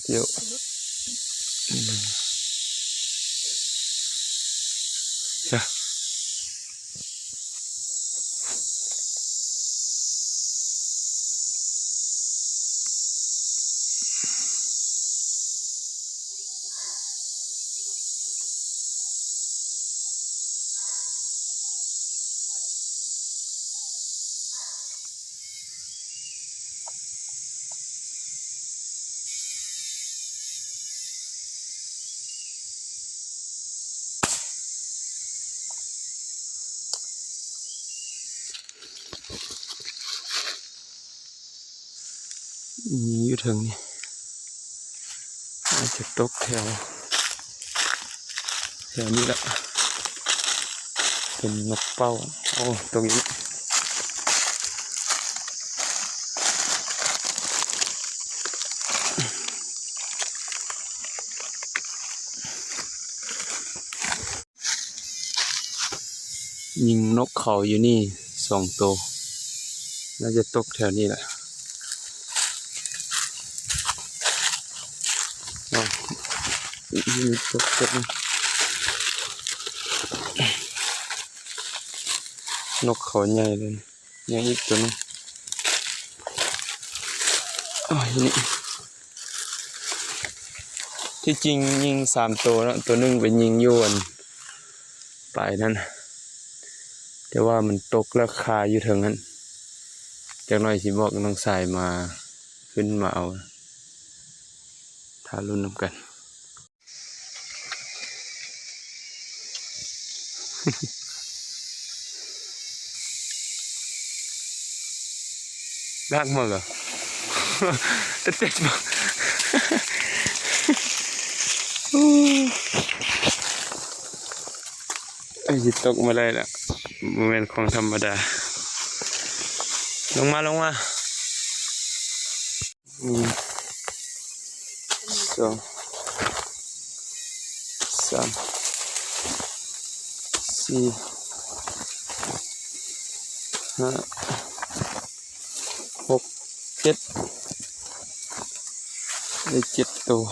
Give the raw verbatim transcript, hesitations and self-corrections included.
เจียว จ้ะ นี่อยู่เทิงนี่ อาจจะตกแถว แถวนี้แหละ เป็นนกเป้า โอ้ ตกอีก ยิงนกเขาอยู่นี่สองตัว น่าจะตกแถวนี้แหละ อ้าว อีกนิดตกตกนะ นกเขาใหญ่เลย ยังอีกตัวหนึง อ้าว นี่ ที่จริงยิงสามตัวเนาะ ตัวหนึ่งไปยิงอยู่อันปลายนั่น แต่ว่ามันตกราคาอยู่เทิงนั้น จักหน่อยสิบอกน้องสายมา ขึ้นมาเอา ถ้ารุ่นนำกัน ลากมาเหรอ เต็ดๆมา ไอ้ยตกมาได้ละ บ่แม่นของธรรมดา ลงมา ลงมา หนึ่ง สอง สาม สี่ ห้า หก เจ็ด ได้เจ็ดตัว